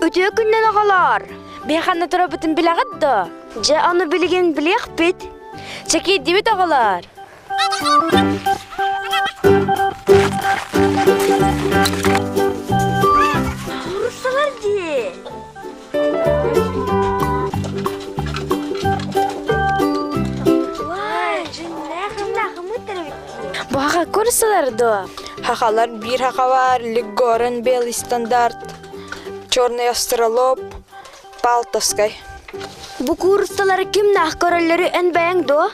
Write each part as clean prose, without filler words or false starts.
Үтүө күннэн оҕолоор! Биһи ханна турабытын билэҕит дуо? Дьэ, ону билигин билиэхпит. Чэ, киирдибит оҕолоор. Кууруссалар дии. Бу хаха курсалар дуо? Хахалар биир хаха баар, Леггорен белый стандарт, черный австралоп, Палтовскай. Бу кууруссалары кимнаах көрөллөрү эн бэйэҥ дуо?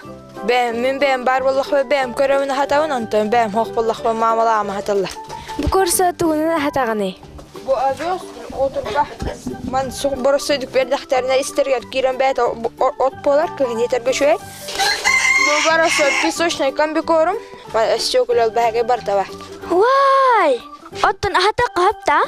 Бэйэм, мин бэйэм баар буоллахпына бэйэм көрөбүн аһатабын, онтон бэйэм суох буоллахпына маамалаам аһаталлар. Бу куурса тугунан аһатаҕыный? Бу овес отурба ман сух боросойдук биэрдэхтэринэ истэригэр киирэн бэйэтэ от буолар, кыһын иитэргэ үчүгэй. Бу боросой песочный комбикорм, өссө күлэл бэһэгэ барда бар. Уай! Оттон аһата хаһапта?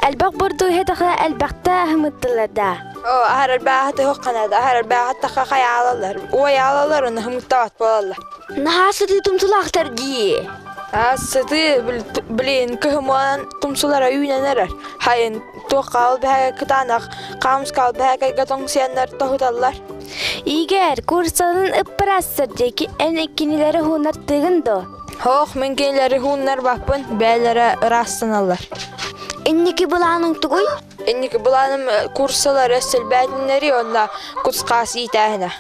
Элбэх бурдук иһэтэхэ элбэхтэ аһымыттылар да. Оо, аһар элбээхи туһук ханада, аһар элбээхи тахха хайаалалар, уойаалалар, уну хымыттабат буолаллар. Наһаа сытыы тумсулаахтар дии. Аа, сытыы, блин, кыһымуонан тумсулара үүнэн эрэр. Хайын, туох хаал бэһэгэ кытаанах, хаамыскаал бэһэкэйгэ тоҥсуйаннар тоһуталлар. Игорь, курсанын ыппырассар диэки эн кинилэри хуунартыыгын дуо? Хоох, мин кинилэри хууннарбаппын, бэйэлэрэ ыраастаналлар. Инники былааныҥ тугуй? Инники былааным курсалар өссөлбээтиннэри уонна кус-хаас иитээһинэ.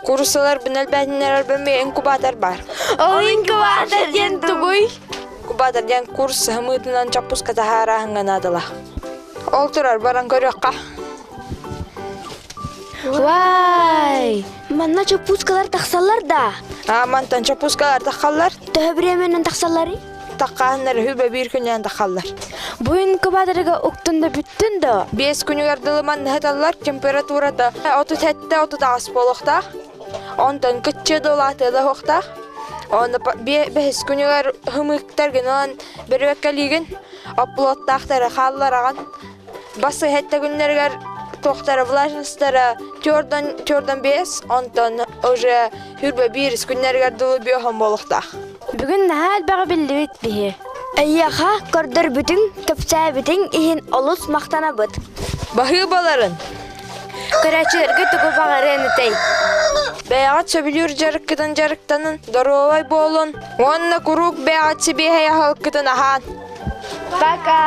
Курсалар бинэлбээтиннэрэр инкубатор баар. Ол инкубатор диэн тугуй? Инкубатор диэн курс хымыытынан чоппуска таһаарааһыҥҥа наадалаах. Ол турар баран көрүөххэ. Вай! Манна чоппускалар тахсаллар да? Аа, мантан чоппускалар тахаллар. Төһө бириэмэнэн тахсалларый? Таххааннар үһү биир күнүнэн тахаллар. Бу инкубаторга уктун да бүттүн да? Биэс күнүгэр дылы манныһыталлар температурата 37-38 буолуохтаах. Онтон кыччы дулаатыла уохтаах. Онно бэһис күнүгэр хымыктар гынан бөрүөккэлиигин оплоттаахтары хааллараҕын. Бас иһэттэ күннэригэр туохтара влажностара төрдөн төрдөн биэс, онтон уже хүрбэ биирис күннэригэр дылы бүөһөн буолуохтаах. Бүгүн наһаа элбэҕи биллибит биһи. Эйиэхэ көрдөрбүтүҥ, кэпсээбитиҥ иһин олус махтанабыт. Баһыыбаларын! Көрөөччүлэргэ тугу баҕарыан этэй? Бэйэҕит сөбүлүүр дьарыккытын дьарыктанын, доруобай буолун уонна куруук бэйэҕит сибиэһэй аһылыккытын аһаан. Пока!